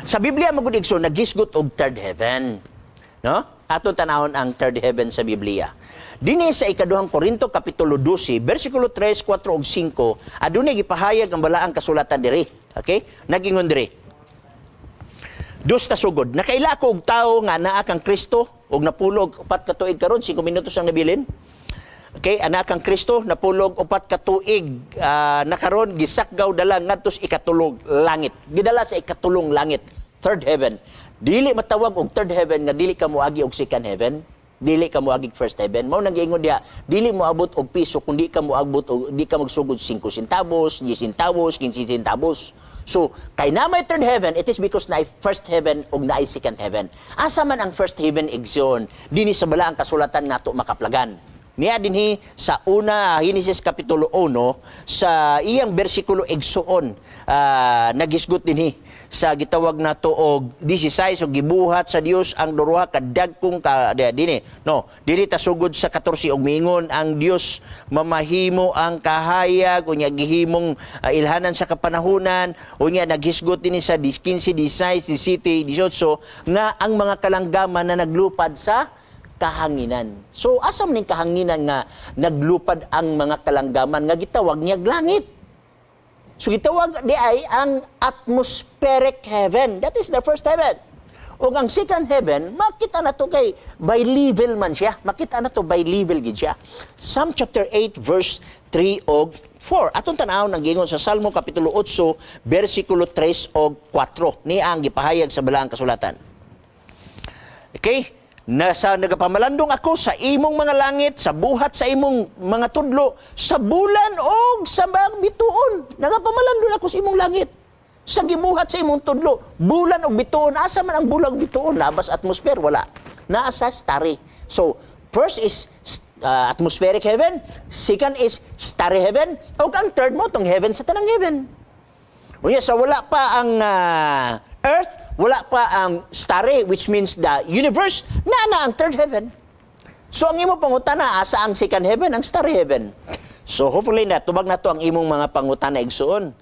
Sa Biblia magud, igsoon, naghisgot og third heaven. No? Ato tanawon ang third heaven sa Biblia. Dinhi sa Ikaduhang Korinto kapitulo 12, bersikulo 3, 4 ug 5, adunay gipahayag ang balaang kasulatan diri. Okay? Nagingon diri. Dos ta sugod. Nakaila ako og tawo nga naa kang Kristo ug napulog 4 ka tuig karon, 5 minutos ang nabilin. Okay, ana kang Kristo napulog 4 ka tuig na karon gisakgaw dala ngadto sa ikatulong langit. Gidala sa ikatulong langit, third heaven. Dili matawag og third heaven nga dili ka moagi og second heaven, dili ka moagi og first heaven. Mao nang giingon diha, dili moabot og piso kung di ka moabot og di ka magsugod 5 centavos, 10 centavos, 15 centavos. So, kay na may third heaven, it is because naay first heaven ug naay second heaven. Asa man ang first heaven, igsoon? Dinhi sa balaang kasulatan nato makaplagan. Niya dinhi sa una, Henesis kapitulo 1 sa iyang bersikulo, igsoon, naghisgot dinhi sa gitawag nato og 16 og gibuhat sa Dios ang duha ka dagkong ka dinhi, no? Dinhi ta sugod sa 14 og miingon ang Dios, mamahimo ang kahayag, unya gihimong ilhanan sa kapanahunan. Unya naghisgot dinhi sa 15, 16, 17, 18 nga ang mga kalanggaman na naglupad sa kahanginan. So asa man ning kahanginan nga naglupad ang mga kalanggaman nga gitawag niya langit? So gitawag di ay ang atmospheric heaven. That is the first heaven. O ang second heaven, makita na to kay by level man siya. Makita na to by level gid siya. Psalm chapter 8 verse 3 og 4. Atong tan-awon ang gingon sa Salmo kapitulo 8 bersikulo 3 og 4. Ni ang gipahayag sa balaang kasulatan. Okay? Nasa nagapamalandong ako sa imong mga langit, sa buhat sa imong mga tudlo, sa bulan og sa mga bituon. Nagapamalandong ako sa imong langit. Sa gibuhat sa imong tudlo, bulan og bituon. Asa man ang bulan og bituon? Naa ba sa atmosphere? Wala. Naa sa starry. So, first is atmospheric heaven, second is starry heaven, ug ang third mao tong heaven sa tanang heaven. Unya sa wala pa ang earth, wala pa ang starry, which means the universe, na na ang third heaven. So ang imong pangutana, asa ang second heaven, ang starry heaven? So hopefully na tubag na to ang imong mga pangutana, igsoon.